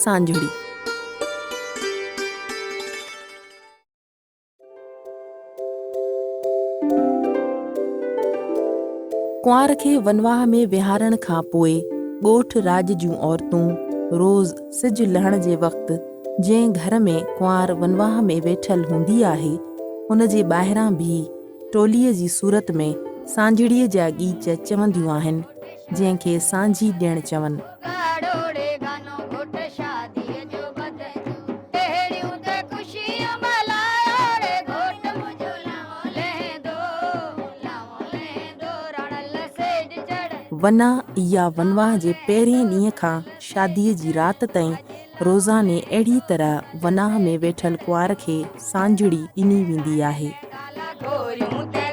سانجهڙي. ڪنوار کي ونواهه ۾ ويهارڻ کان پوء ڳوٺ راڄ جون عورتون روز سج لهڻ جي وقت جنهن گهر ۾ ڪنوار ونواهه ۾ ويٺل هوندي آهي، ان جي ٻاهران بيهي ٽولي جي صورت ۾ سانجهڙي جا ڳيچ چونديون آهن، جنهن کي سانجهي ڏيڻ چون. ونا يا ونواهه جي پهرئين ڏينهن کان شاديء جي رات تائين روزاني اهڙي طرح وناهه ۾ ويٺل ڪنوار کي سانجهڙي ڏني ويندي آهي.